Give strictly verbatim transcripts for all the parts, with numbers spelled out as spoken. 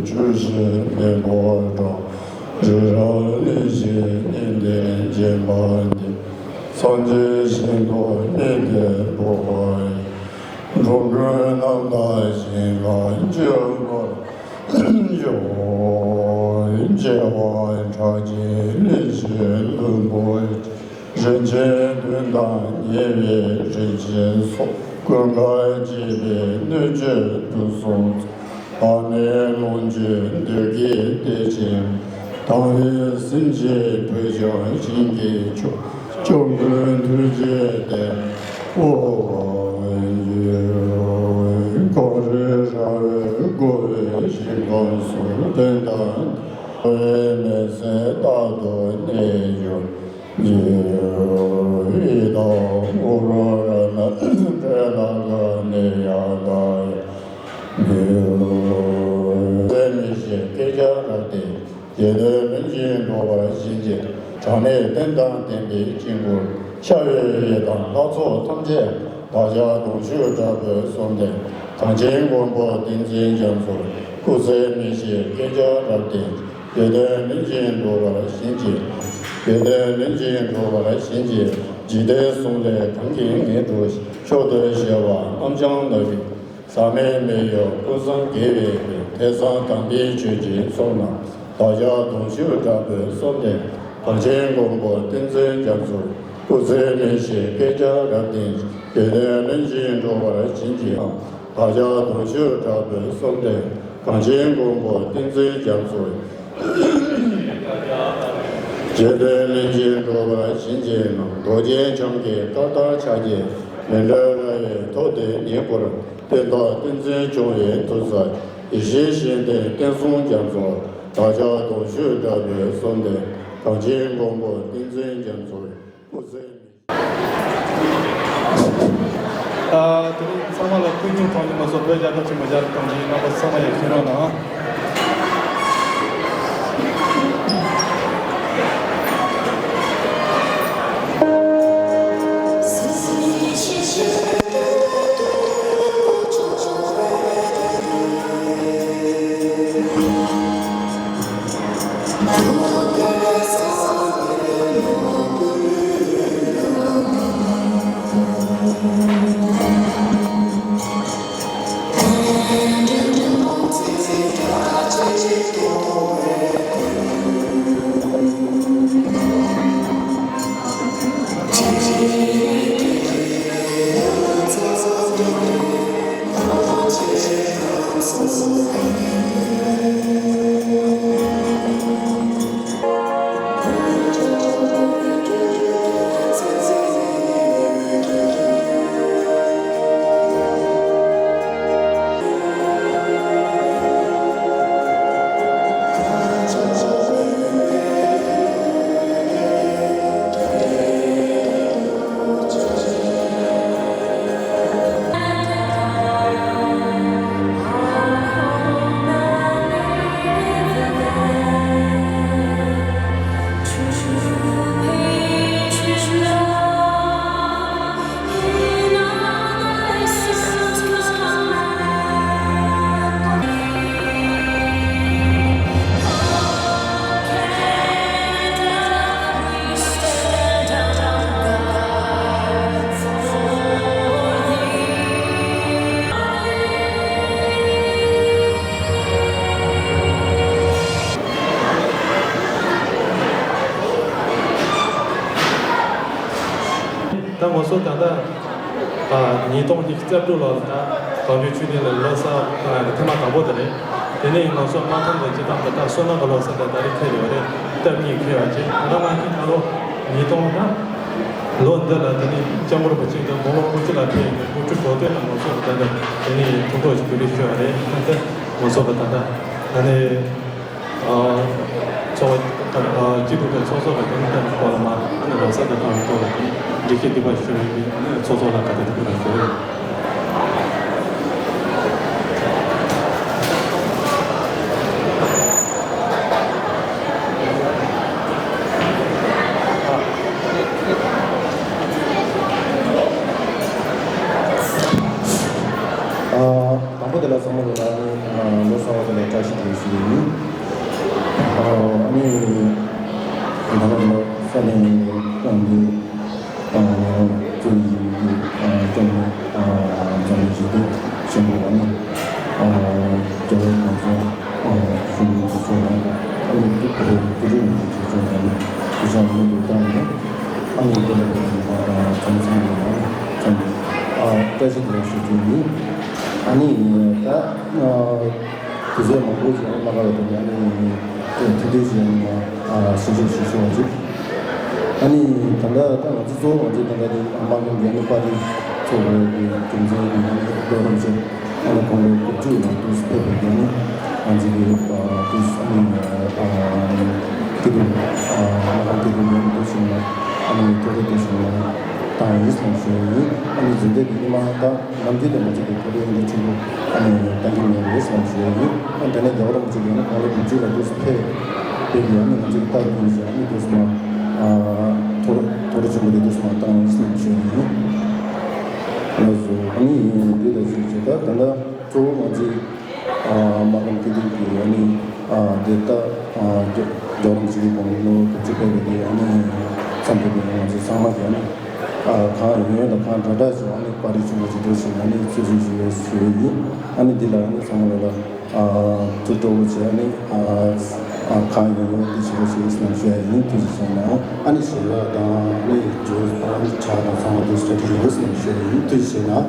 ཆོས་བཞིན་མི་འབོར་གྲངས། རི་རབ་གླིང་བཞིན་གཉིས་ལྡན་འཇིག་པ་འདི། སངས་རྒྱས་ཞིང་དུ་མི་འདོད་པ། འགྲོ་ཀུན་རྣམ་དག་ཞིང་ཁམས་སྤྱོད་པར་འགྱུར། སྐྱེ་བ་ཕྲ་རྒྱས་ལས་བྱེད་ལྷུན་པོ་ཆེ། རིན་ཆེན་གདུང་དང་ཉེ་བའི་རིན་ཆེན་ཚོགས། ཀུན་དགའ་བརྒྱུད་པའི་སྣོད་བཅུད་དུ་སོང་། བར་མའི་ལོངས་སྤྱོད་འདོད་ཀྱི་བདེ་ཆེན། དང་བའི་སེམས་ཅན་བོད་ལྗོངས་ཞིང་གི་མཆོག། སྐྱབས་མགོན་ཐུགས་རྗེའི་བསྟན་པ་འོ་འགྱུར། གངས་རི་ར་བས་བསྐོར་བའི་ཞིང་ཁམས་སུ། དོན་དམ་བའི་མི་ཚེ་རྟག་ཏུ་གནས་གྱུར། ཡི་དྭགས་འུ་རུ་ར་ན་བྲེ་ལ་ག་ནི་ཡ་ག་ཡ་འགྱུར། ཚད་མེད་བཞི་བསྐལ་བརྒྱར་རབ་བརྟན། རྒྱལ་བསྟན་ལྷུན་གྱིས་འགྲུབ་པར་བྱིན་གྱིས། གྲངས་མེད་རྟེན་དང་བརྟེན་པའི་དཀྱིལ་འཁོར། ཤ་བའི་ཡི་དམ་ལྷ་ཚོགས་ཐམས་ཅད། བདག་ཅག་གདུང་ཤུགས་དྲག་པོས་གསོལ་འདེབས། གངས་ཅན་མགོན་པོ་བསྟན་འཛིན་རྒྱ་མཚོ། སྐུ་ཚེ་མི་ཤིགས་བསྐལ་བརྒྱར་རབ་བརྟན། རྒྱལ་བསྟན་ལྷུན་གྱིས་འགྲུབ་པར་བྱིན་གྱིས། རྒྱལ་བསྟན་ལྷུན་གྱིས་འགྲུབ་པར་བྱིན་གྱིས། འཇིག་རྟེན་གསུམ་ལས་གང་གིས་ངེས་འགྲུབ་ཤོག། མཆོག་ཏུ་གཤེགས་པ་རྣམ་བྱང་ལྷ་རིགས། ཟག་མེད་མི་གཡོ་ཀུན་བཟང་དགེ་བའི་བུ། ཐེག་མཚན་དམ་པའི་ཆོས་ཀྱི་ཚོགས་རྣམས། བདག་ཅག་གདུང་ཤུགས་དྲག་པོས་གསོལ་འདེབས། གངས་ཅན་མགོན་པོ་བསྟན་འཛིན་རྒྱ་མཚོ། སྐུ་ཚེ་མི་ཤིགས་བསྐལ་བརྒྱར་རབ་བརྟན། རྒྱལ་བསྟན་ལྷུན་གྱིས་འགྲུབ་པར་བྱིན་གྱིས་བརླབ། བདག་ཅག་གདུང་ཤུགས་དྲག་པོས་གསོལ་འདེབས། གངས་ཅན་མགོན་པོ་བསྟན་འཛིན་རྒྱ་མཚོ། རྒྱལ་བསྟན་ལྷུན་གྱིས་འགྲུབ་པར་བྱིན་གྱིས་བརླབ། རྡོ་རྗེ་འཆང་གི་བཀའ་ལྟར་ཕྱག་རྒྱའི་མཎྜལ་ར་བས་ཐོགས་ཏེ་ཉེ་འཁོར། བསྟན་བདག་བསྟན་འཛིན་སྐྱོང་བའི་མཐུ་རྩལ། ཡེ་ཤེས་ཤེས་ལྡན་བསྟན་སྲུང་རྒྱ་མཚོ། བདག་ཅག་གདུང་ཤུགས་དྲག་པོས་གསོལ་འདེབས། གངས་ཅན་མགོན་པོ་བསྟན་འཛིན་རྒྱ་མཚོ། སྐུ་ཚེ་མི། ཨ། དེ་རིང་ཚང་མ་ལ་བཀའ་དྲིན་ཐོག་ནས་མ་སོང་བོད་རྒྱལ་ཁབ་ཆེན་མོ་རྒྱལ་དུ་གཏོང་རྒྱུ་ཡིན། རྣམ་པ་ཚང་མ་ཡར་ཕྱིན་རོགས་གནང་། ད་ང་ཚོ་ད་ལྟ་ཨ་ཉིས་སྟོང་ཉི་ཤུ་རྩ་དྲུག་ལོ་ལ་ད་གངས་ལྗོངས་ཆོས་གླིང་ལ་ལོ་གསར་ཐེངས་མ་དང་པོ་དེ་རེད། དེ་ནས་ང་ཚོ་མ་ཐང་དང་སྤྱི་བཏང་དུ་ད་བསོད་ནམས་ཀྱི་ལོ་གསར་དེ་ད་རེས་འཁེལ་ཡོད་རེད། སྟབས་གཉིས་འཁེལ་བ་བྱས། ད་ང་ཚོ་ད་ལོ་ཉིས་སྟོང་ད་ལོ་འདི་ལ་དེ་ནས་སྐྱབས་མགོན་རིན་པོ་ཆེ་དང་དགུང་ལོ་དགུ་བཅུ་ལ་ཕེབས་ཡོད་པའི་དགུ་བཅུ་གོ་སྟོད་ལ་ང་ཚོ་ད་ལྟ་དེ་ནས་ཐུགས་ཐོག་ཅིག་གོ་སྒྲིག་ཞུས་པ་རེད། ད་ལྟ་ང་ཚོ་གི་ད་ལྟ་ད་ནས། ཚོགས་སྐྱིད་སྡུག་གི་ཚོགས་གཙོ་གི་དེ་ནི་ལྟ་བུའི་སྐོར་ལ་མ་ཨ་ནི་ལོ་གསར་དུ་བཏང་བའི་སྐོར་ལ་དེ་འགྲེལ་བཤད་འདི་པར་ཞུ་བའི་ཚོགས་གཙོ་ལ་བཀའ་དྲིན་དུ་ཕུལ་རོགས་ཞུ། དང་པོ་དེ་ལ་ཚང་མ་ལ་ལོ་གསར་བ་དང་བཀྲ་ཤིས་བདེ་ལེགས། ཨ་ནི་ད་ལྟ་ས་གནས་ཀྱི་ཏང་གི་ཨ་ཀྲུའུ་ཞི་གི་ཨ་ལྕམ་ཨ་འཛམ་གླིང་ཞི་བདེ་ཆེན་པོ་ཨ་ནི་ཨ་རྒྱལ་བ་དམ་པ་ཨ་གཞོན་ནུ་ཚོ་ལ་ཨ་ནི་ཏུ་ཏུ་ཏུ་ཏུ་ནི་ཚོ་ལ་ཨ་ནི་དུ་ཞང་ནི་དུ་ཏང་ནི་ཨ་ནི་དེ་ལ་ཨ་ཚང་ཚང་ནི་ཨ་ནི་ཚང་ཨ་བཀྲ་ཤིས་བདེ་ལེགས་ཞུ་རྒྱུ་ཡིན། ཨ་ནི་ད་ཨ། དུས་ཚོད་མང་པོ་ཞིག་མ་གཏོགས་པ་དང་ཨ་ནི་ཐུང་ཐུང་ཞིག་ཨ་ནི་ཞིབ་འཇུག་ཞིག་ཞུ་བ་ཅིག་ཨ་ནི་ད་ལྟ་ད་ང་ཚོ་གཙོ་བོ་ང་ཚོའི་ད་ལྟ་དེ་ཨ་མ་གི་འགན་ནི་པར་རིས་ཚོགས་པའི་གི་རྒྱུ་མཚན་གྱི་ཨ་ནི་ལོ་རིམ་བཞིན་ཨ་ནི་དགུང་ལོ་དགུ་བཅུ་ལ་དུས་ཕེབས་པའི་འགན་ནི་ང་ཚོ་གི་དུས་ཨ་ནི་སྐྱིད་སྡུག་ཨ་མ་གི་སྐྱིད་སྡུག་འགན་ནི་དུས་ཤིག་ལ་ཨ་ནི་ཐུགས་ཁུར་དུས་ཤིག་ལ་བཏང་ཡིན་ཟེར་ཞུ་ཡིན། ཨ་ནི་རྫུན་སྡེ་གི་ཉི་མ་ད། ནམ་རྒྱུན་དུ་ང་ཚོ་གི་ཁོར་ཡུག་འདི་ཆེན་པོ་ཨ་ནི་གཏང་གི་མེད་རེད་ཟེར་ཞུ་ཡ་ཡིན། ཨ་དེ་ནས་རྒྱལ་བ་རིན་པོ་ཆེ་གིས་ཨ་ནི་དགུང་ལོ་དགུ་བཅུ་ལ་དུས་སུ་ཕེབས་པའི་ཨ་ནི་ང་ཚོ་གི་སྟབས་བསྟུན་བྱས་ཨ་ནི་དུས་སུ་མ་ཨ་ཐུགས་ཐུགས་རྗེ་ཆེན་པོ་རེད། དུས་སུ་མ་བཏང་ཟེར་ཞུ་ཡ་ཡིན། ལགས་སོ། ཨ་ནི་འདི་ལ་ཞུ་བྱས་ད་ད་ལྟ་གཙོ་བོ་ང་ཚོའི་ཨ་མ་གི་སྐྱིད་སྡུག་གི་ཨ་ནི་ཨ་འདི་ལྟ་ཨ་རྒྱལ་བ་རིན་པོ་ཆེ་གི་དགུང་ལོ་དགུ་བཅུ་ཕེབས་པའི་དེ་ཨ་ནི་མཚམས་དེ་ནས་ང་ཚོ་ཚང་མ་གི་ཨ་ནི། ཨ་གང་ཡོང་ཡོང་དང་གང་དྲག་དྲག་ཅིག་ཨ་ནི་པར་རིས་ཆུང་ངུ་ཅིག་འདུག་ཟེར་ཨ་ནི་ཚུལ་བཞིན་ཞུ་ཡས་ཞུ་ཡས་ཡིན། ཨ་ནི་འདི་ལ་ཨ་ནི་ཚང་མ་ལ་ཨ་ཐུགས་སྤྲོ་བོ་བྱས་ཨ་ནི་ཨ་ཨ་གང་ཡོང་ཡོང་འདི་ཞུ་རོགས་ཞུ་ཡས་ཟེར་ཞུ་ཡས་ཡིན། ཐུགས་རྗེ་ཆེ་གནང་། ཨ་ནི་ཞལ་ལག་དང་ཨ་ནི་ཇུས་ཨ་ནི་ཇ་དང་ཚང་མ་འདུག་སྤྲད་ཀྱི་ཡོད་ཟེར་ཞུ་ཡས་ཡིན། ཐུགས་རྗེ་ཆེ་གནང་།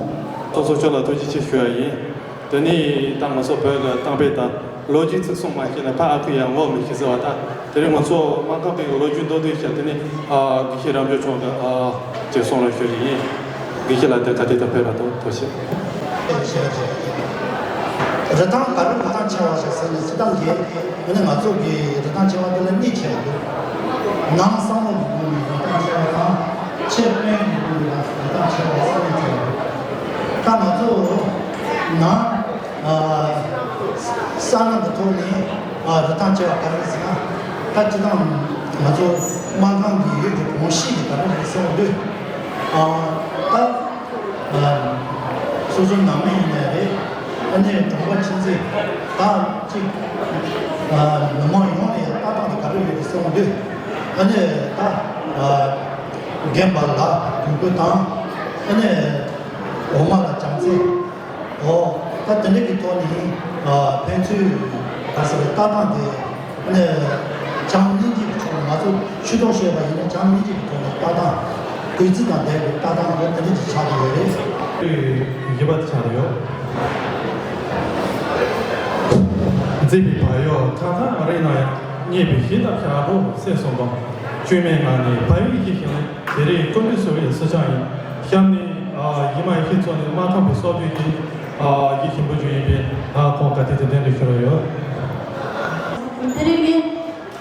ཚོགས་གཙོ་མཆོག་ལ་ཐུགས་རྗེ་ཆེ་ཞུ་ཡས་ཡིན། དེ་ནས་ད་ང་ཚོ་བོད་ཀྱི་གཏམ་དཔེ་དང་ལོ་རྒྱུས་ཚིག་གསུམ་མ་ཤེས་ན་ཕ་ཨ་ཁུ་ཡང་ངོ་མི་ཤེས་ཟེར་བ་དང་། དེ་རིང་ང་ཚོ་སྨར་ཁམས་པའི་ལོ་རྒྱུས་མདོར་བསྡུས་བྱས། དེ་ནས་ཨ་དགེ་བཤེས་རབ་འབྱམས་མཆོག་གི་ཨ་ཅེས་གསུང་རོགས་ཞུ་གི་ཡིན། དགེ་བཤེས་ལགས་དེ་ག་དེ་ད་ཕེབས་ར་ཐོ་ཐོ་ཤེས། རི་ཐང་ག་རུ་རི་ཐང་ཆེ་བ་ཞིག་ཟེར་ནས་སྤྱིར་བཏང་གི་ཨ་ནི་ང་ཚོ་གི་རི་ཐང་ཆེ་བ་དེ་ལ་གཉིས་ཕྱེ་བ་འདུག་ནང་བསམ་བློ་གི་སྒོ་ནས་རི་ཐང་ཆེ་བ་དང་། ཕྱི་དཔོན་གྱི་སྒོ་ནས་རི་ཐང་ཆེ་བ་གསུམ་ཡོད་ཚུལ་འདུག་ད་ང་ཚོ་ནང་ཨ་ས་ནང་གི་ཐོག་ནས་ཨ་རི་ཐང་ཆེ་བ་ག་རེ་ཟེར་ན། ད་སྤྱིར་བཏང་ང་ཚོ་སྨར་ཁམས་ཀྱི་ཡུལ་གྱི་གོམས་གཤིས་ཀྱི་ག་རེ་རེད་ཟེར་བ་འདུག་ཨ་ད་ཨ་སོ་སོ་ནང་མི་ཡིན་ནའི་རེད། ཨ་ནི་གྲོང་པ་ཁྱིམ་མཚེས་ད་ཅིག་ཨ་མི་མང་ཡོངས་ལ་ཡང་ལྟ་སྟངས་དེ་ག་རེ་ཡོད་རེད་ཟེར་བ་འདུག་ཨ་ནི་ད་ཨ་རྒན་པ་ལ་གུས་བཀུར་དང་། ཨ་ནི་འོ་མ་ལ་བྱམས་བརྩེ། འོ། ད་དེ་འདྲ་གི་ཐོག་ནས་ཨ་ཕན་ཚུན་ག་ཟེར་ལྟ་སྟངས་དེ་ནས་བྱམས་སྙིང་རྗེ་གི་ཕྱོགས་ནས་ང་ཚོ་ཆོས་ཐོག་བཤད་པ་ཡིན་ན་བྱམས་སྙིང་རྗེ་གི་ཐོག་ནས་ལྟ་སྟངས། གུས་བརྩི་དང་ལྡན་པའི་ལྟ་སྟངས་འོ་དེ་འདྲ་ཅིག་ཆགས་ཀྱི་ཡོད་རེད། བཞི་པ་དེ་ཆགས་ཡོད། མཛེས་པའི་བལ་ཡུལ་ཁྲ་ཐང་མ་རེད་ན་ཡང་། རྙེད་པའི་གཞས་དང་ཞབས་བྲོ་སེམས་སུ་འབབ། བཅོས་མའི་ངང་ནས་བལ་ཡུལ་གྱི་ཞིང་ལས། དེ་རིང་སྤྲོ་འདྲི་བཟོ་བའི་སུ་ཅང་ཡིན། གཤམ་ནས་ཨ་ཡི་མ་ཡེ་ཤེས་མཚོ་ནས་སྨར་ཁམས་པའི་སྲོལ་རྒྱུན་གྱི་ཨ་ཡིག་ཞིམ་པོ་ཅིག་ཡིན་པས། ཨ་ཁོང་ག་དུས་དེ་འདྲ་ཞུ་རོགས་ཡོད། དེ་རིང་གི་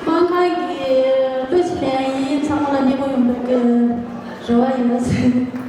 སྨར་ཁམས་ཀྱི་བོད་ཀྱི་ལེན་ཡིན། ཚང་མ་ལ་མཉེས་པོ་ཡོང་བའི་རེ་བ་ཡོད།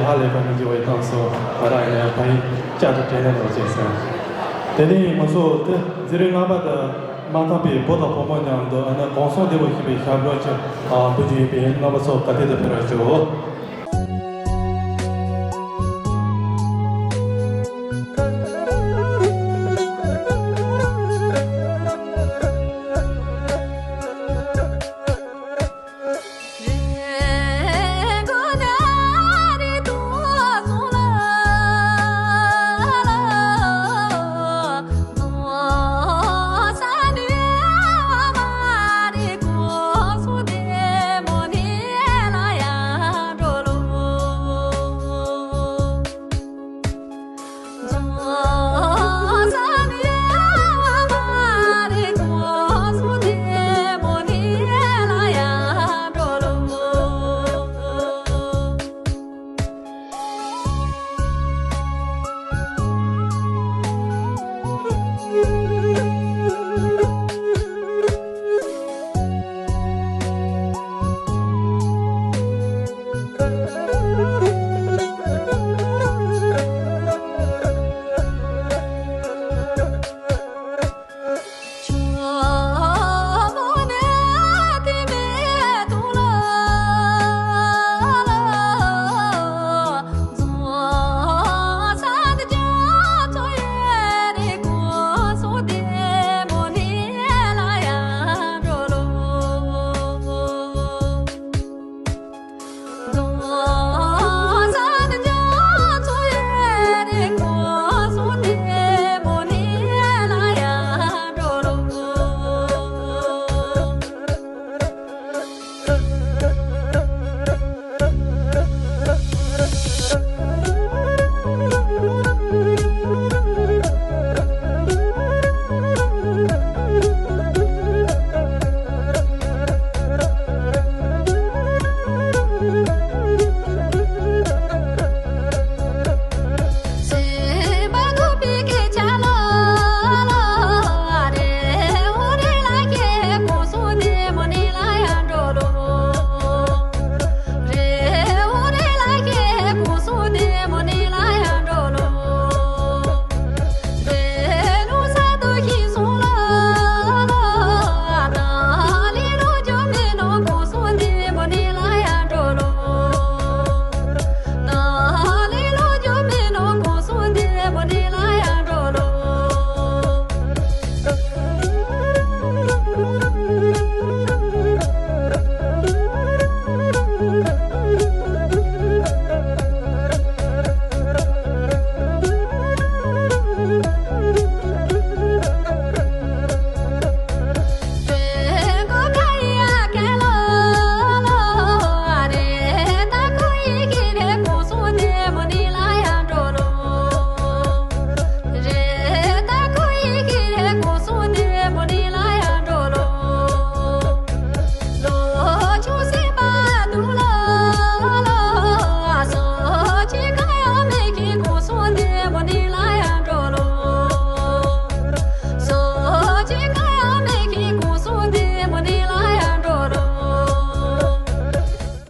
ཧ་ལས་པ་ནི་འགྱུར་བའི་ཐང་སོ་ང་རང་ཡིན་ན་ཕ་ཡིས་བསྐྱར་དུ་དྲན་ནས་ལོག་བྱས་ཟེར། དེ་ནས་ང་ཚོ་དེ་འཛིན་རིམ་ལྔ་པ་དུ་མ་ཐང་པའི་བུ་དང་བུ་མོ་མཉམ་དུ་ཨ་ནི་གུང་སེང་བདེ་བོ་ཞེས་པའི་ཞབས་བྲོ་ཅིག་འབུལ་རྒྱུ་ཡིན་པས་རྣམ་པ་ཚོ་ག་དེ་དུ་ཕེབས་རོགས་ཞུ།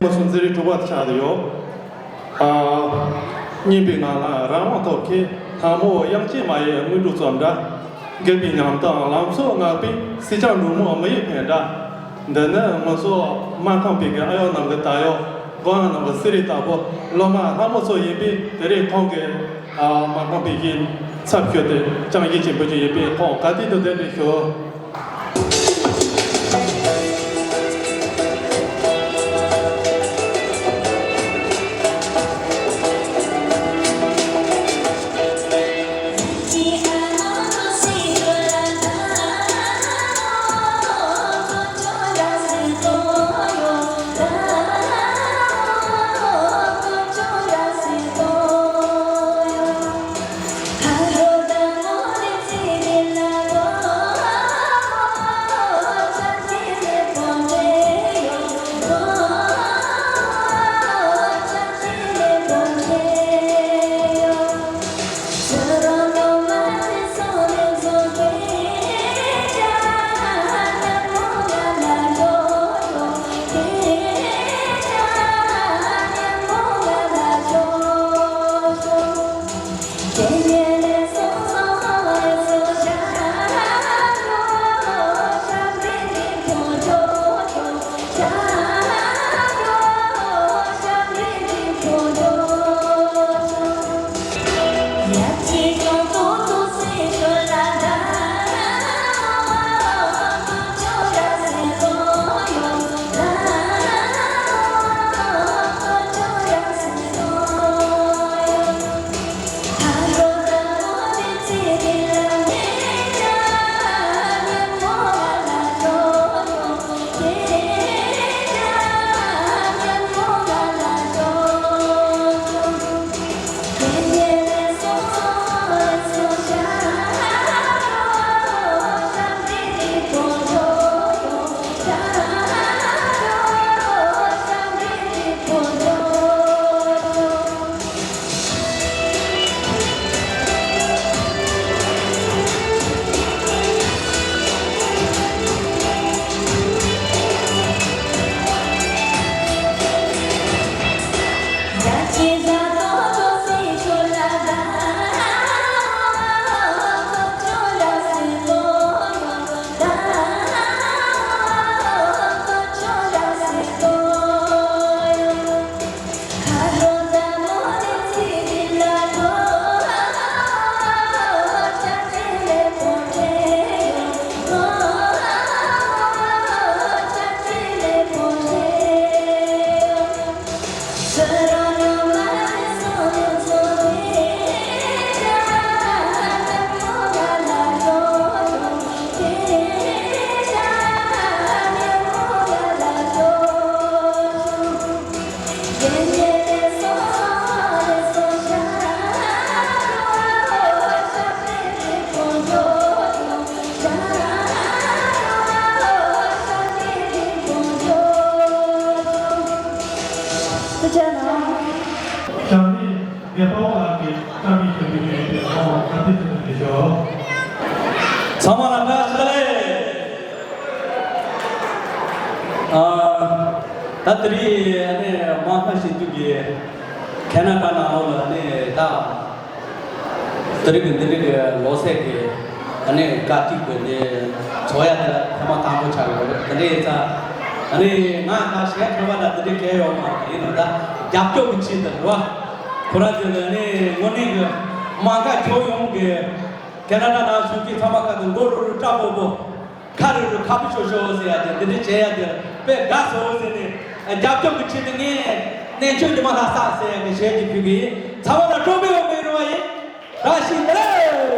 མ་སོང་ཟེར་རེ་གྲུབ་པ་ཆགས་ཡོད། ཨ། སྙན་པའི་ངང་ལ་རང་དབང་ཐོབ་མཁན་ལྷ་མོ་དབྱངས་ཅན་མ་ཡི་དངོས་གྲུབ་ཙམ་འདྲ། དགེ་བའི་ཉམས་དང་ལམ་སྲོལ་བསྔགས་པའི་སྲས་ཀྱང་འབྲུག་མོ་མི་ཡི་ཕན་འདྲ། འདི་ནི་ང་ཚོ་མ་ཐང་པའི་གི་ཨ་ཡོ་ནང་གི་ད་ཡོ་གོང་ནང་གི་སི་རི་ལྟ་བུ་སློབ་མ་ལྷ་མོ་ཚོ་ཡིན་པས་དེ་རིང་ཁོང་གི་ཨ་མ་ཐང་པའི་གི་ཚབ་ཞུས་ཏེ་ཅང་ཡིད་ཆེས་འབུལ་རྒྱུ་ཡིན་པས་ཁོང་ག་དུས་དུ་གདན་འདྲེན་ཞུ། བཀྲ་མི་ཤིས་པའི་གནས་དེ་ཧོ་ཁ་ཐུག་ཐུག་གི་ཤོག་ཚང་མ་ལ་བཀྲ་ཤིས་བདེ་ལེགས། ཨ། ད་དེ་རིང་ཨ་ནི་མ་ཁ་ཤས་དུས་ཀྱི་ཁེ་ན་ཌ་ནང་ལོགས་ལ་ཨ་ནི་ད་དེ་རིང་གི་འདི་རིང་གི་ལོ་ཚད་ཀྱི་ཨ་ནི་སྐར་གཅིག་པའི་འདི་ཚོགས་ཡ་དེ་ལ་ཐེངས་མ་དང་པོ་ཆགས་ཡོད་རེད། དེ་འདྲ་ཡིན་ཙང་ཨ་ནི་ང་ད་གཞས་འཁྲབ་པ་ལ་དེ་འདྲའི་གལ་ཡོད་མ་རེད། ཡིན་ནའང་ད་རྒྱབ་སྐྱོར་གྱི་ཆེད་དུ་རེད་བ། ཁོ་རང་ཚོས་ནི་ཨ་ནི་དངོས་གནས་ཀྱི་མ་འགའ་ཁྱོན་ཡོངས་ཀྱི་ཁེ་ན་ཌ་ནང་བཞུགས་མཁན་ཚང་མ་ཁ་ཐུག་མགོ་རུ་རུ་སྐྲ་སྤོ་སྤོ། ཁ་རུ་རུ་ཁ་ཕུ་ཤོ་ཤོ་ཟེར་ཡ་དེ་འདི་འདྲ་བྱེད་ཡ་དེ་དཔེ་དགའ་སོང་ཟེར་ནས་རྒྱབ་སྐྱོར་གྱི་ཆེད་དུ་ངས་གནས་མཆོག་ཉི་མ་ལྷ་ས་ཟེར་ཡ་གི་གཞས་ཅིག་ཕུལ་གི་ཡིན། ཚང་མ་ལ་སྤྲོ་པོའི་འོག་མའི་རེ་བ་ཡིན། བཀྲ་ཤིས་བདེ་ལེགས།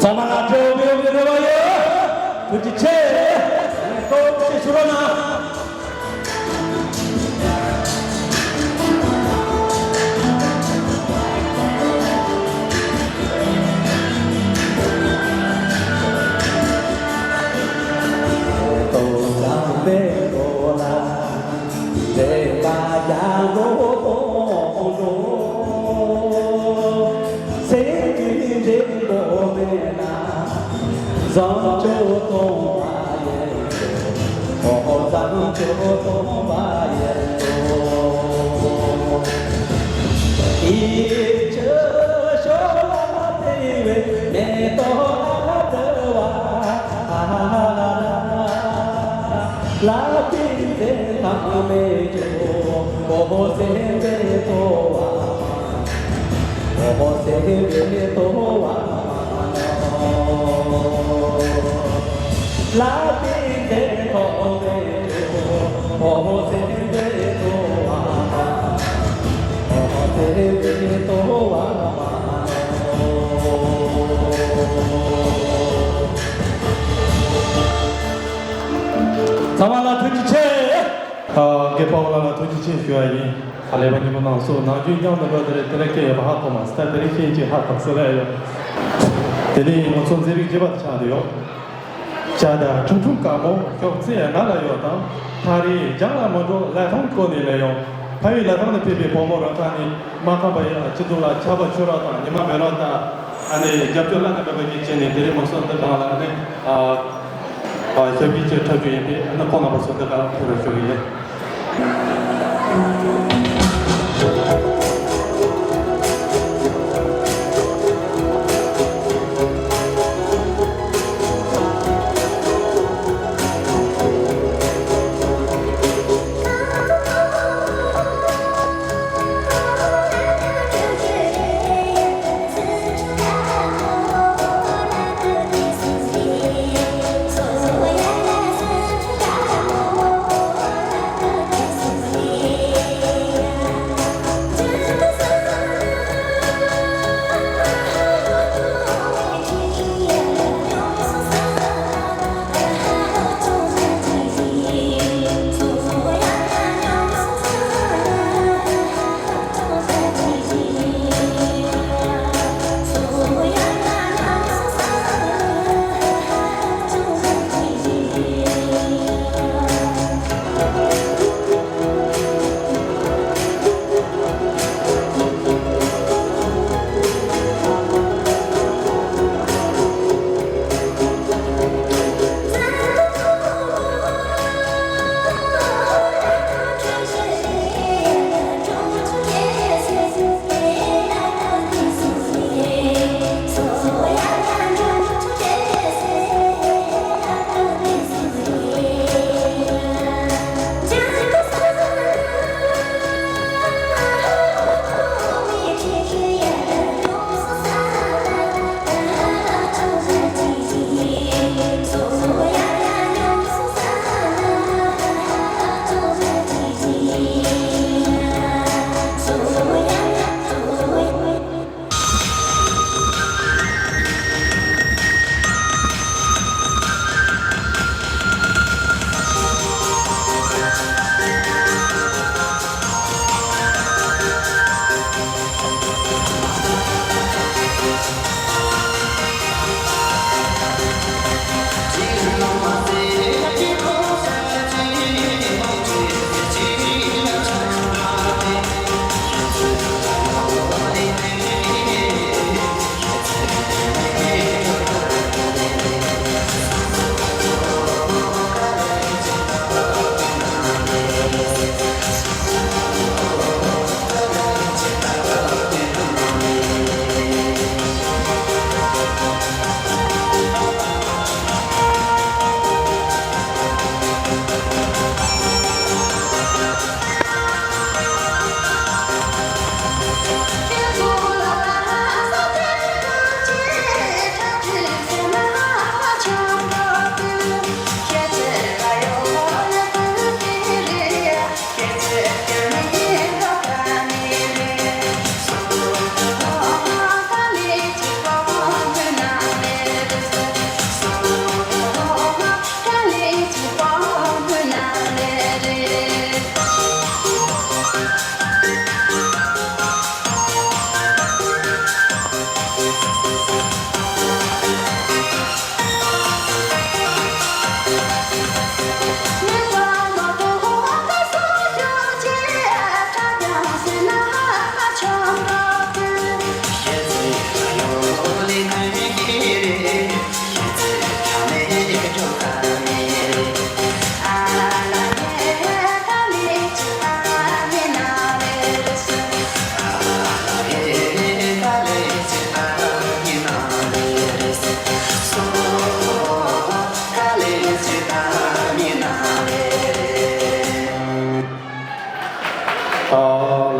ཚང་མ་ལ་སྤྲོ་པོའི་རེ་བ་ཡོད། ཐུགས་རྗེ་ཆེ། སྟོབས་ཆེ་ཞུ་རོགས་གནང་། ཚང་མ་ལ་ཐུགས་རྗེ་ཆེ། ཨ། རྒན་པ་ལགས་ལ་ཐུགས་རྗེ་ཆེ་ཞུ་ཡ་ཡིན། ཨ། ཀླད་པ་སྙན་པོ་གནང་སོང་། ནམ་རྒྱུན་མཉམ་དུ་འགྲོ་དེ་རེད། དེ་ལ་སྐད་ཡོད་པ་ཧ་གོ་མ་སོང་། ད་དེ་རིང་ཤེས་ཀྱི་ཧ་གོ་སོང་ལ་ཡོད། དེ་ནས་ང་ཚོ་མཛད་རིམ་བརྒྱད་པ་དེ་ཆགས་བསྡད་ཡོད། ཤ་དང་ཁྲུང་ཁྲུང་དཀར་མོ་ཤོག་རྩེ་ང་ལ་ཡོད་དང་། ཐག་རིང་རྒྱང་ལ་མི་འགྲོ་ལ་ཐང་ཀོ་ནས་ལ་ཡོང་། ཕ་ཡུལ་ལ་ཐང་ནས་ཕེབས་པའི་བུ་མོ་རང་ཐང་ནས་མ་ཐང་པ་ཡ་སྤྱི་འདུམ་ལ་ཆར་པ་ཆུ་རག་དང་ཉི་མ་མེ་རག་དང་། ཨ་ནི་རྒྱབ་སྐྱོར་བླ་ན་མེད་པ་ཞིག་བྱས་ནས་དེ་རིང་མ་སོང་འདི་གང་ལ་ཨ་ནི་ཨ་ཞབས་ཕྱི་ཅིག་འཁྲབ་རྒྱུ་ཡིན་པས། ཨ་ནི་ཁོང་རྣམ་པ་ཚོ་འདི་གང་ཐུགས་ར་ཞུ་གི་ཡིན།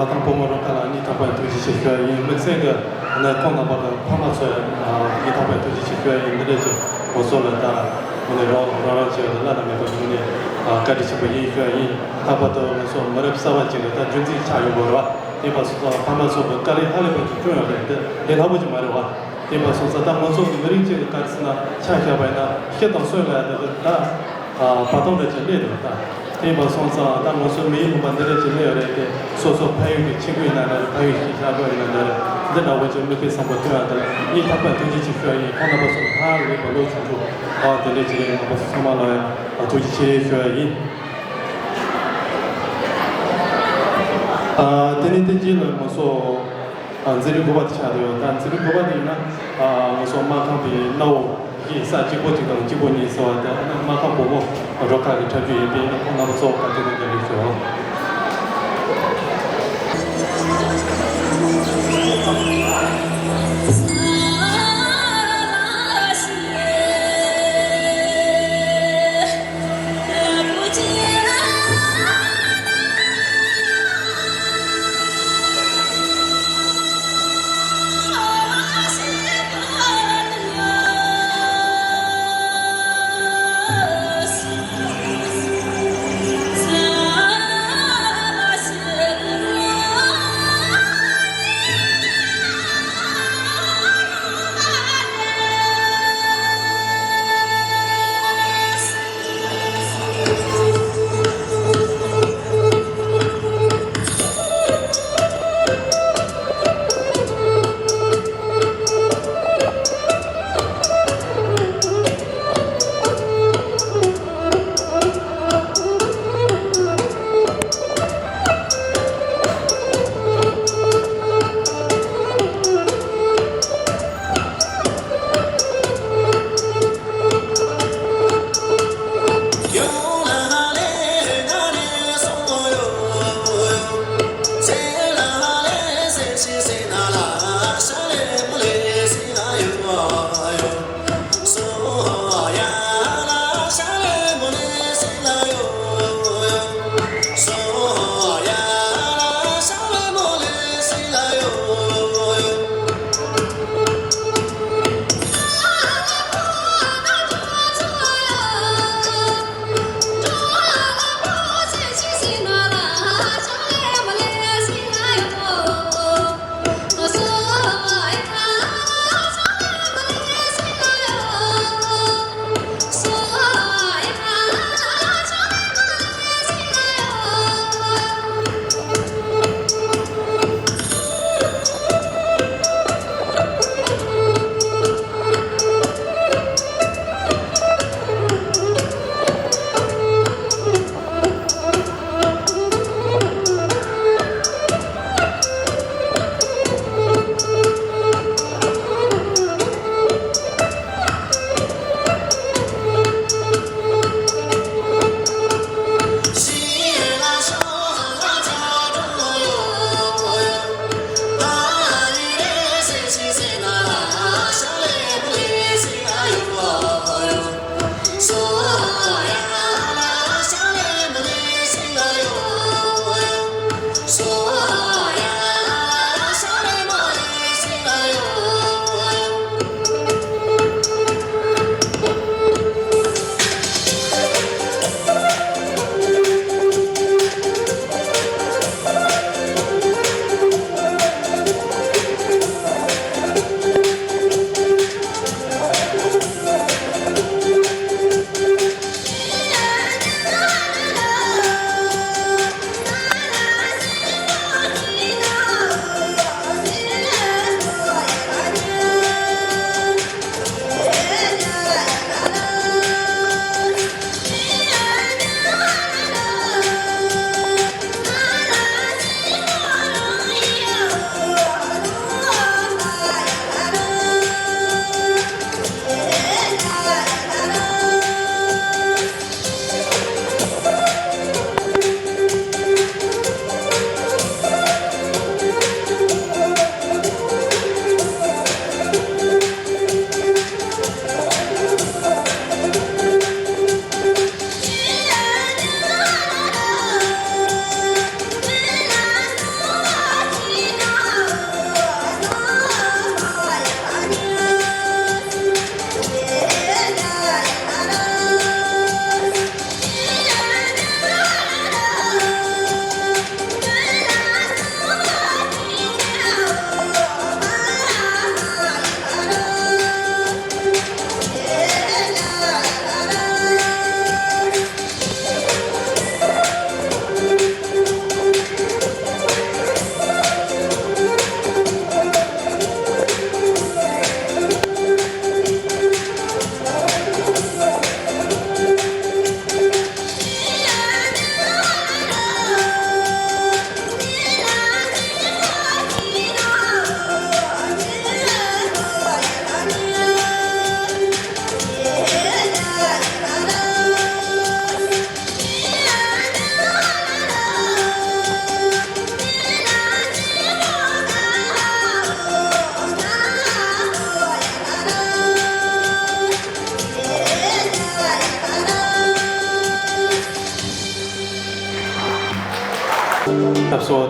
ལྷ་ཐང་བུ་མོ་རང་ཁ་ལ་སྙིང་ཐག་པ་ནས་ཐུགས་རྗེ་ཆེ་ཞུ་ཡ་ཡིན། དམིགས་བསལ་གྱི་ནས་ཁོང་རྣམ་པ་དང་ཕ་མ་ཚོ་ཡང་སྙིང་ཐག་པ་ནས་ཐུགས་རྗེ་ཆེ་ཞུ་ཡ་ཡིན། འདི་འདྲས་ཀྱི་ང་ཚོ་ལ་ད་ངོས་ནས་རོགས་རོགས་རམ་བྱས་ཡོད་ལ་བླ་ན་མེད་པ་ཞུ་ནས་བཀའ་དྲིན་ཆེན་པོ་ཡིན་ཞུ་ཡ་ཡིན། ལྷག་པར་དུ་ང་ཚོ་མི་རབས་གསར་པ་ཅིག་ལ་ད་རྒྱུན་འཛིན་ཆགས་ཡོང་དགོས་རེད་བ། དེ་བ་སོང་ཙང་ཕ་མ་ཚོ་གི་དཀའ་ལས་ཧ་ལས་པ་ཅིག་བསྐྱོན་ཡོད་རེད། དེ་དེ་སླ་པོ་ཅིག་མ་རེད་བ། དེ་བ་སོང་ཙང་ད་ང་ཚོ་གི་མི་རིགས་གཅིག་གི་སྐབས་སུ་ན་ཆ་བཞག་པ་ཡིན་ན་སྐྱིད་དང་གསོན་ལ་ཡ་ད་ད་བར་སྟོང་འདྲ་ཅིག་སླེབས་འདུག་ད། དེ་བ་སོང་ཙང་ད་ང་ཚོ་མི་ཡུལ་ལུང་པ་འདི་འདྲ་ཅིག་སླེབས་ཡོད་རེད་དེ། སོ་སོ་ཕ་ཡུལ་གྱི་ཆེད་འགོ་ཡིན་ན་འདྲ་རེད། ཕ་ཡུལ་གྱི་ཤར་སྒོ་ཡིན་ན་འདྲ་རེད། འདི་འདྲ་བོ་ཅིག་མིག་དཔེ་བཟང་པོ་སྟོན་ཡ་དེ་ལ་སྙིང་ཐག་པ་ཐུགས་རྗེ་ཆེ་ཞུ་ཡ་ཡིན། ཁོང་རྣམ་པ་ཚོ་ཧ་ལས་པ་ལོ་ཆུང་ཆུང་ཨ་དེ་འདྲ་ཅིག་རེད། རྣམ་པ་ཚོ་ཚང་མ་ལ་ཡང་ཐུགས་རྗེ་ཆེ་ཞུ་ཡ་ཡིན། ཨ་དེ་ནས་དེ་རྗེས་ལ་ང་ཚོ་ཨ་འཛིན་རིམ་དགུ་པ་དེ་ཆགས་བསྡད་ཡོད། ད་འཛིན་རིམ་དགུ་པ་དེ་ཡིན་ན་ཨ་ང་ཚོ་སྨར་ཁམས་པའི་གནའ་བོ་ཡི་ས་གཅིག་པོ་གཅིག་དང་གཅིག་པོ་གཉིས་ཟེར་བ་དེ་ཨ་ནི་སྨར་ཁམས་བུ་མོ་རུ་ཁག་གི་འཁྲབ་རྒྱུ་ཡིན་པས་ཨ་ནི་ཁོང་རྣམ་པ་ཚོ་བཀའ་དྲིན་དང་བཀའ་དྲིན་ཞུ།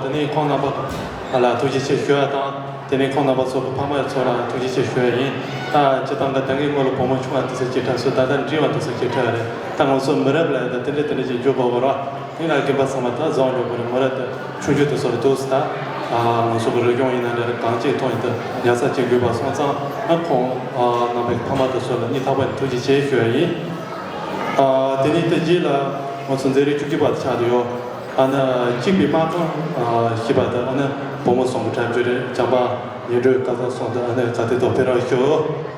དེ་ནས་ཁོང་རྣམ་པ་ལ་ཐུགས་རྗེ་ཆེ་ཞུ་བ་དང་། དེ་ནས་ཁོང་རྣམ་པ་ཚོ་གི་ཕ་མ་ཚོ་ལ་ཐུགས་རྗེ་ཆེ་ཞུ་བ་ཡིན། ད་སྤྱིར་བཏང་གི་ད་གིན་སྔོན་ལ་བུ་མོ་ཆུང་བ་དེ་ཚོ་སྐྱེས་ཁྲ་སོ། ད་ལྟ་འབྲིང་བ་དེ་ཚོ་སྐྱེས་ཁྲ་རེད། ད་ང་ཚོ་མི་རབས་ལ་ད་དེ་འདྲ་དེ་འདྲ་ཅིག་འཇུག་དགོས་པ་རེད། དེ་ལ་རྒན་པ་ཚང་མ་ད་བཟང་འགྲོ་དགོས་རེད། མི་རབས་དེ་ཆུང་ཆུང་དེ་ཚོ་ལ་ཐུགས་སུ་ད་ང་ཚོ་གི་རིག་གཞུང་ཡིན་ན་འདྲ་རེད། གང་ཅིའི་ཐོག་ཡིན་ད་ཉར་ཚགས་བྱེད་དགོས་པ་སོང་ཙང་། ཨ་ཁོང་རྣམ་པའི་ཕ་མ་དེ་ཚོ་ལ་སྙིང་ཐག་པ་ནས་ཐུགས་རྗེ་ཆེ་ཞུ་བ་ཡིན། ཨ་དེ་ནས་དེ་རྗེས་ལ་ང་ཚོ་མཛད་རིམ་བཅུ་གཅིག་པ་དེ་ཆགས་བསྡད་ཡོད། ཨ་ནི་གཅིག་པའི་སྨར་ཁམས་ཨ་བཞི་པ་དེ་ཨ་ནི་བུ་མོ་ཟོམ་བུ་ཁྲ་འབྱོར་རེད། བྱམས་པ་ཉི་སྒྲོན་སྐལ་བཟང་སོགས་དེ་ཨ་ནི་ག་དེ་ཐོག་ཕེབས་རོགས་ཞུ།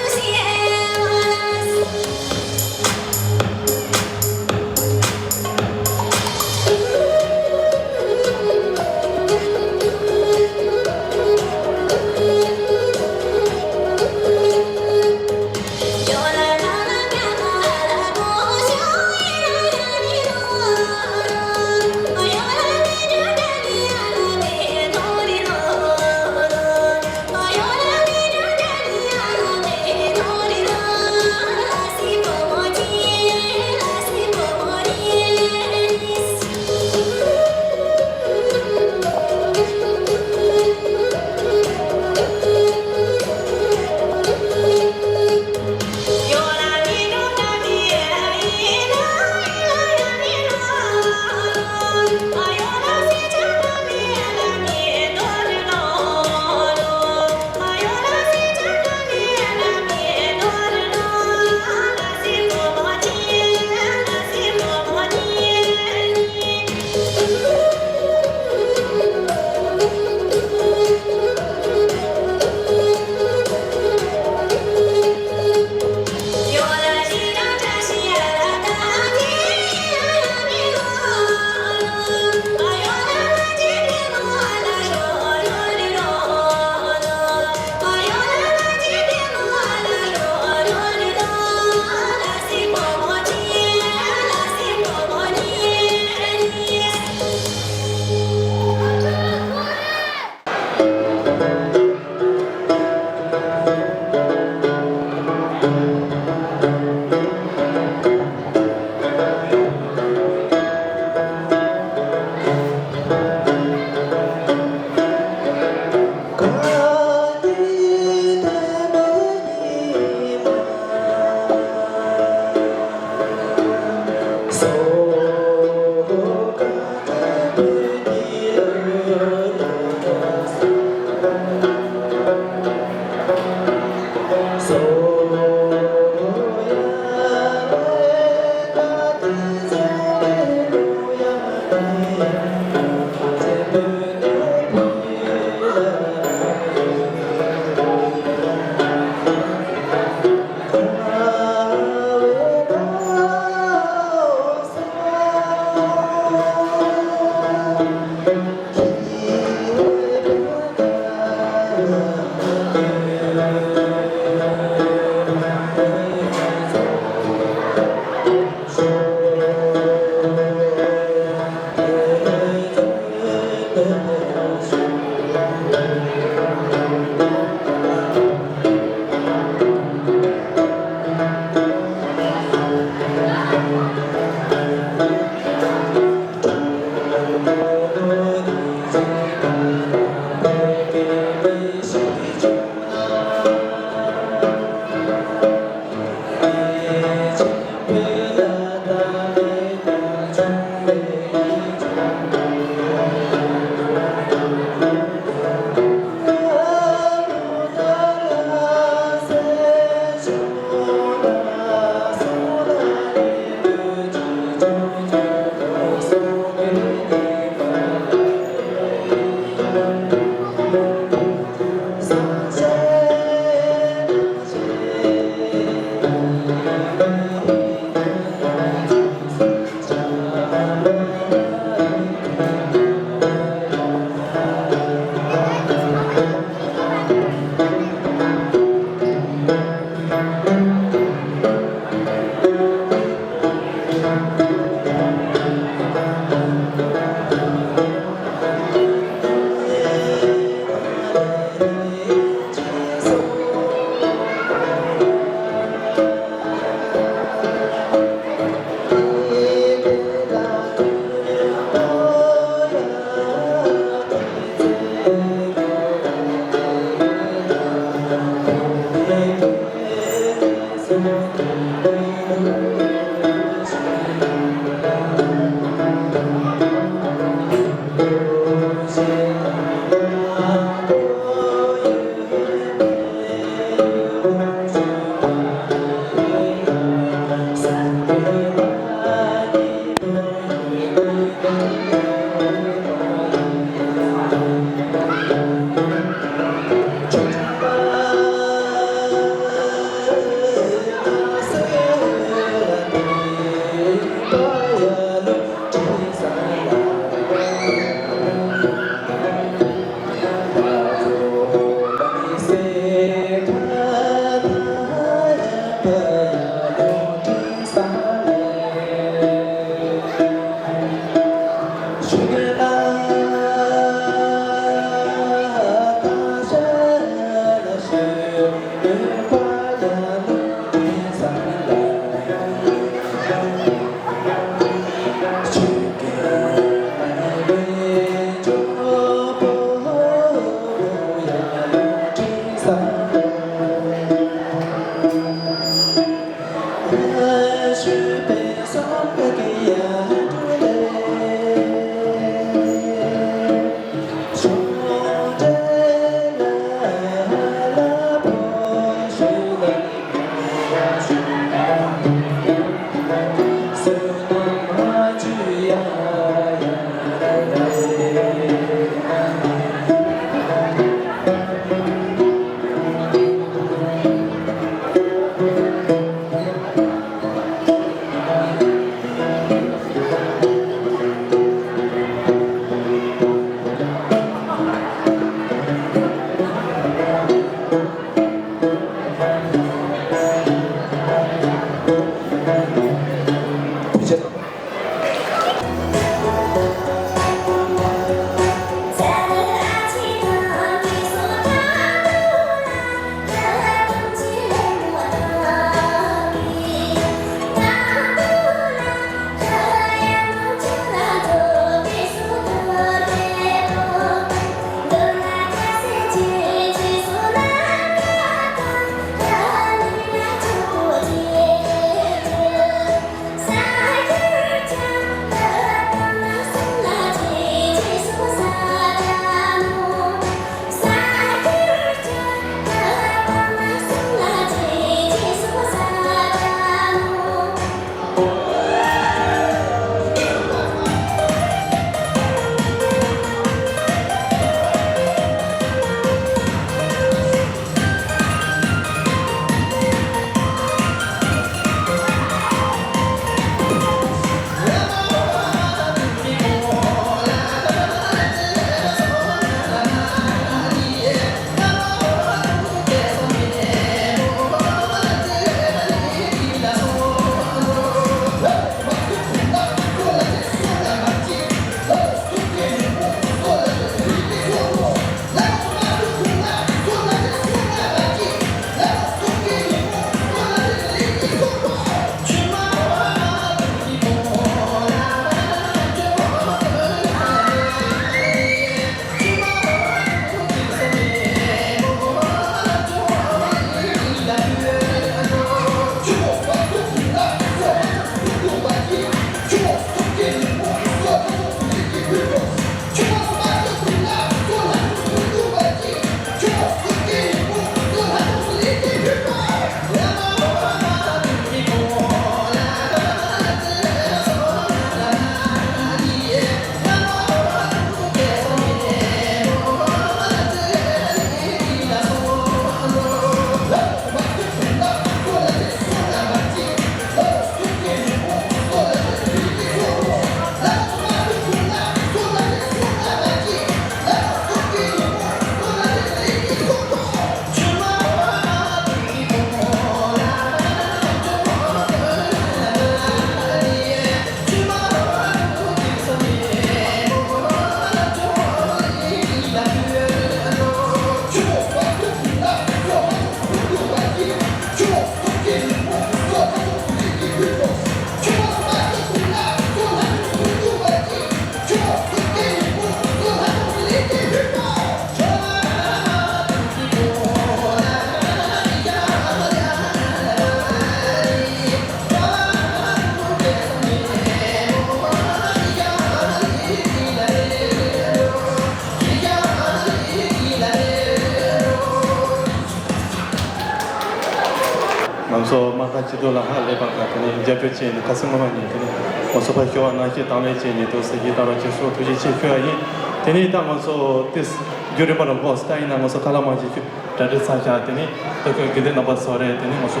ཚོ་མ་ཁ་སྐྱིད་སྡུག་ལ་ཧ་ལས་པ་ག་དེ་ནས་རྒྱབ་སྐྱོར་བྱས་ནས་ཁ་སང་སྔོན་མ་ཉིན་དེ་ནས་ང་ཚོ་ཕར་ཞུ་བ་ནང་བཞིན་དང་ལེན་བྱས་ནས་ཐུགས་སྲས་ཀྱིས་བཏང་རོགས་བྱས་སོ་ཐུགས་རྗེ་ཆེ་ཞུ་བ་ཡིན། དེ་ནས་ད་ང་ཚོ་ཏིས་རྒྱུན་རིང་པོ་ལ་འགོར་སོང་། ད་ཡིན་ན་ང་ཚོ་ཁ་ལག་མང་ཆེ་ཞུ་གྲ་སྒྲིག་ཚར་བཞག་དེ་ནས་ད་ཁོས་དགེ་ལྡན་རྣམ་པ་ཚོ་རེད། དེ་ནས་ང་ཚོ་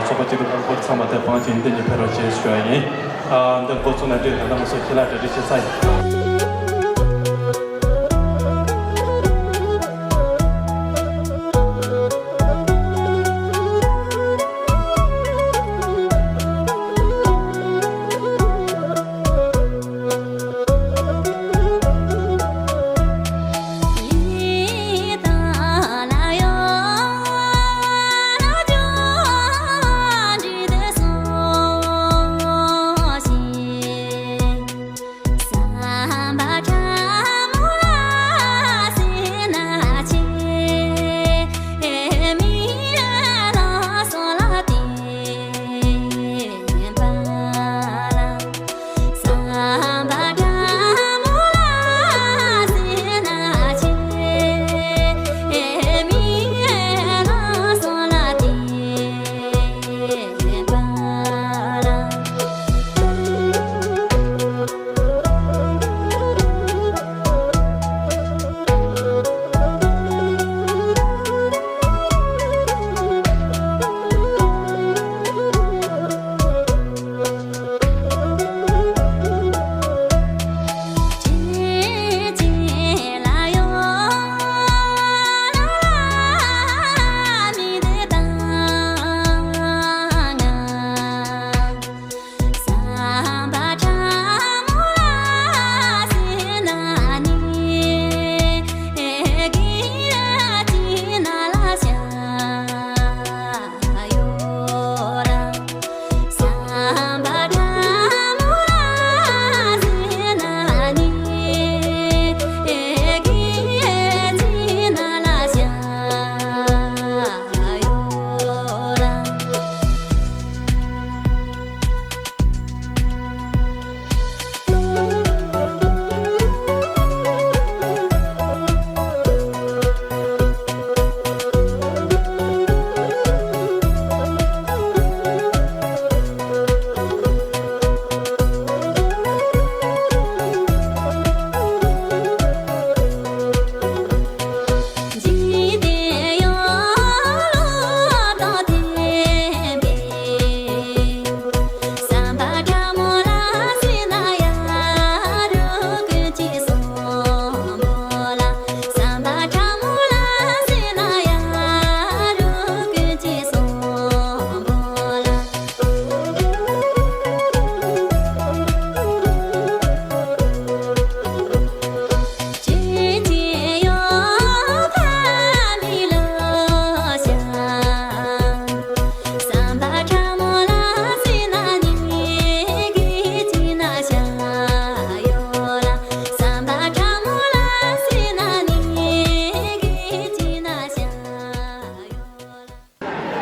ཚོགས་པ་སྐྱིད་སྡུག་ལྷག་པར་ཚང་མ་དེ་བང་ཆེན་འདི་ཉིད་ཕེབས་རོགས་བྱས་ཞུ་བ་ཡིན། འདི་འགོ་ཚུགས་ན་འདྲེ་ད་ལྟ་ང་ཚོ་ཁྱེད་ལ་གྲ་སྒྲིག་བྱས་ཚར་ཡིན།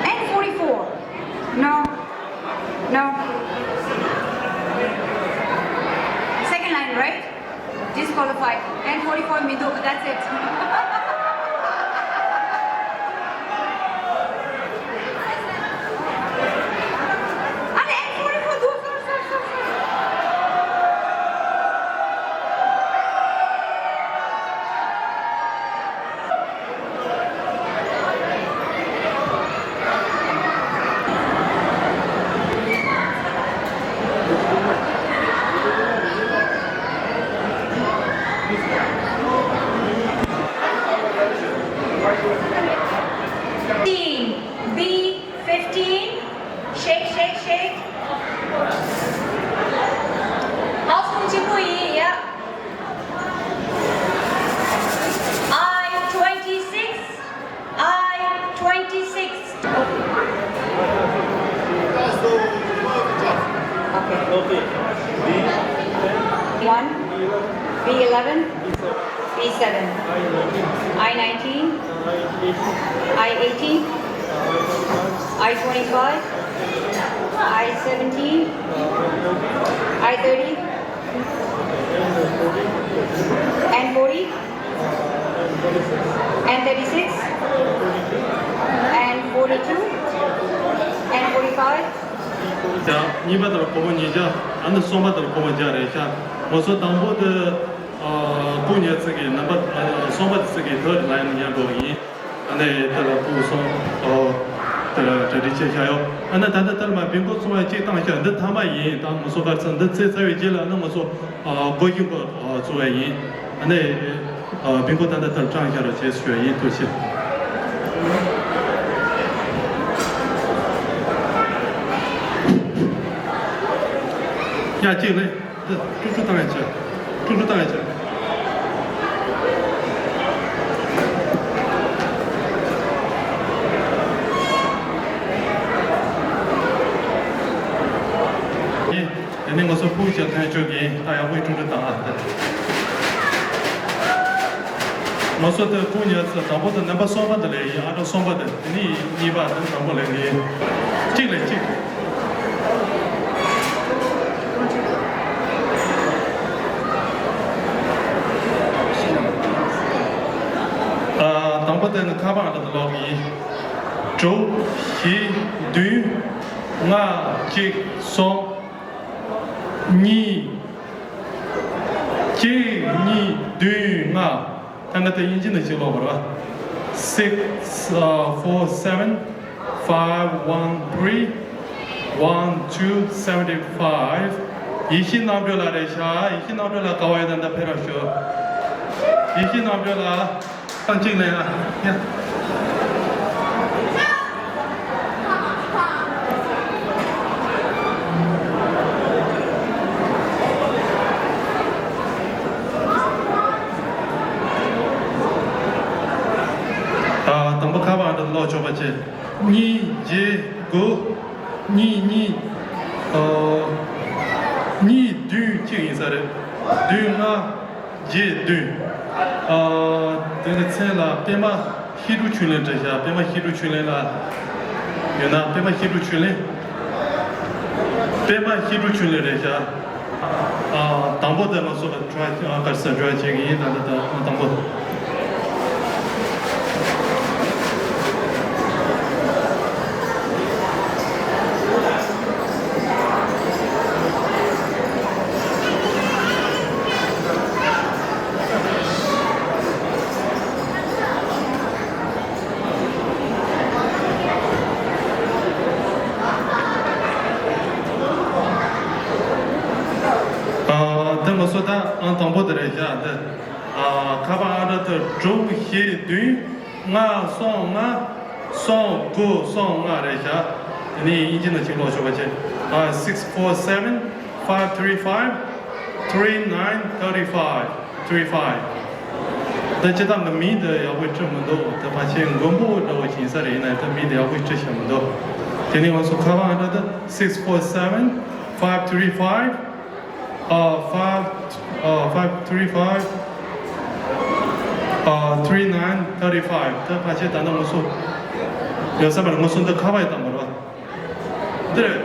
N forty-four. No. No. Second line, right? Disqualified. N forty-four མི་འདུག. That's it. ཨ་ལེ། N forty-four འདུག. Sorry, sorry, sorry, sorry. Team B fifteen, shake, shake, shake. House room གཅིག་པུ་ཡིན་ཡ། I twenty-six, I twenty-six. Okay. Okay. One, B eleven, B seven, I nineteen, I eighteen, I twenty-five, I seventeen, I thirty, and forty, and thirty-six, and forty-two, and ཡ། གཉིས་པ་དེ་ལ་ཁོ་བོ་ཉིས་བརྒྱ། ཨ་ནི་གསུམ་པ་དེ་ལ་ཁོ་བོ་བརྒྱ་རེད་ཤག་ང་ཚོ་དང་པོ་དེ་ཨ་སྐུ་ཉག་ཚིག་གི་རྣམ་པ། ཨ་གསུམ་པ་དེ་ཚིག་གི་ཐོག་ལ་ཡང་ཉར་འགྲོ་བ་ཡིན། ཨ་ནི་དེ་ལ་སྐུ་གསུམ་ཨོ་དེ་ལ་གྲ་སྒྲིག་བྱས་བཞག་ཡོད། ཨ་ནི་ད་ལྟ་དེ་ལ་མ་བིང་གོ་བཙོང་བ་གཅིག་བཏང་ཤག་འདི་མཐའ་མ་ཡིན། ད་ང་ཚོ་ག་རེ་ཟེར། འདི་ཚེ་ཚར་བའི་རྗེས་ལ་ཨ་ནི་ང་ཚོ་ཨ་སྒོ་ཤིང་གོ་ཨ་བཙོང་བ་ཡིན། ཨ་ནི། ཨ་བིང་གོ་ད་ལྟ་ཐབ་ཀྲང་ཤར་བ་བྱས་སུ་ཡིན་ཐུགས་རྗེ་ཆེ། ཡ་གཅིག་ལས། འདི་ཀྲུག་ཀྲུག་བཏང་ཡ་བྱ། ཀྲུག་ཀྲུག་བཏང་ཡ་བྱ། ཡིན། དེ་ནས་ང་ཚོ་ཕུགས་ཀྱི་ཐན་ཆོད་ཀྱིས་ད་ཡག་པོའི་ཀྲུང་ཀྲུང་དང་ཨ་དེ། ང་ཚོ་དེ་ཕུགས་ཉར་ཚེ་དང་པོ་དེ་རྣམ་པ་གསུམ་པ་དེ་ལས་ཡིན། ཨ་ཀྲོ་གསུམ་པ་དེ། དེ་ནས་གཉིས་པ་དེ་དང་པོ་ལས་ཡིན། གཅིག་ལས་གཅིག་ཨ་དང་པོ་དེ་ནི་ཁ་པར་ཨ་ཀྲོ་དེ་ཀློག་གི་ཡིན། དྲུག་བཞི་བདུན་ལྔ་གཅིག་གསུམ། གཉིས། གཅིག་གཉིས་བདུན་ལྔ། ད་ནི་དེ་དབྱིན་ཇི་ནང་ཞིག་ཀློག་པ་རེད་པ། six four seven five one three one two seventy five། ཡེ་ཤེས་རྣམ་གྲོལ་ལགས་རེད་ཤག་ཡེ་ཤེས་རྣམ་གྲོལ་ལགས་ག་བ་ཡོད་ན་ད་ཕེབས་རོགས་ཞུ། ཡེ་ཤེས་རྣམ་གྲོལ་ལགས། ཐེངས་གཅིག་ལན་ཨ། ཡ། ཨ་དང་པོ་ཁ་པར་ཨ་ཀྲོ་ཀློག་ཆོག་པ་བྱེད། གཉིས་བརྒྱད་དགུ། གཉིས་གཉིས། ཨ་གཉིས་བདུན་གཅིག་ཡིན་ས་རེད། བདུན་ལྔ། བརྒྱད་བདུན། ཨ་དེ་ནས་མཚན་ལ་པད་མ་ཤེས་དྲུག་ཆོས་གླིང་བྲིས་ཤག་པད་མ་ཤེས་དྲུག་ཆོས་གླིང་ལགས་ཡོད་ན། པད་མ་ཤེས་དྲུག་ཆོས་གླིང་། པད་མ་ཤེས་དྲུག་ཆོས་གླིང་རེད་ཤག་ཨ་དང་པོ་དེ་ང་ཚོ་ལ་ཊ་རའི་ཨ་ག་རེ་ཟེར་འགྲོ་བྱེད་ཀྱི་ཡིན། ད་ལྟ་ད་དང་པོ། ཨ་དེ་ང་ཚོ་ད་ཨང་དང་པོ་དེ་རེད་ཤག་འདི། ཨ་ཁ་པར་ཨང་གྲངས་དེ་དྲུག་བཞི་བདུན་ལྔ་གསུམ་ལྔ་གསུམ་དགུ་གསུམ་ལྔ་རེད་ཤག་དེ་ནས་དབྱིན་ཇི་ནང་ཅིག་ཀློག་ཆོག་པ་བྱེད། ཨ་six four seven five three five three nine thirty five three five། ད་སྤྱིར་བཏང་གི་མིང་འདི་ཡག་པོ་བྲིས་མི་འདུག་དེ་ཕལ་ཆེར་མགོན་པོ་འདྲ་བོ་ཞིག་ཡིན་ས་རེད། ཡིན་ན་ད་མིང་འདི་ཡག་པོ་བྲིས་ཤེས་མི་འདུག་དེ་ནས་ང་ཚོ་ཁ་པར་ཨང་གྲངས་དེ་six four seven five three five ཨ་five ཨ་five three five ཨ་three nine thirty five། ད་ཕལ་ཆེར་ད་ལྟ་ང་ཚོ་ཡོད་ས་མ་རེད། ང་ཚོ་འདི་ཁ་པར་ཡང་བཏང་མ་རེད་པ། འདི་རེད།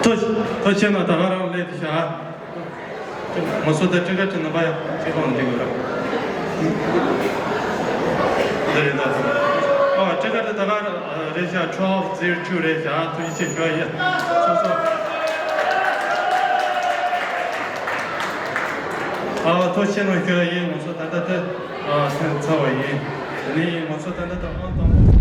ཐུགས་ཐུགས་རྗེ་ཆེ་གནང་། ད་ག་རང་སླེབས་ཤག་ང་ཚོ་ད་སྤྲིན་དཀར་གྱི་རྣམ་པ་ཡང་ཅིག་ལོངས་འདི་དགོས་ར། འདི་རེད་ད། ཨ་སྤྲིན་དཀར་དེ་ད་ག་རེད་ཤག twelve zero two རེད་ཤག་ཐུགས་རྗེ་ཆེ་ཞུ་ཡ་ཡིན། སོ་སོ། ཨ་ཐུགས་རྗེ་ཆེ་གནང་ཞུ་ཡ་ཡིན། ང་ཚོ་ད་ལྟ་དེ་ཨ་ཐོན་ཚར་བ་ཡིན། དེ་ནས་ང་ཚོ་ད་ལྟ་དེ་ཨང་དང་པོ།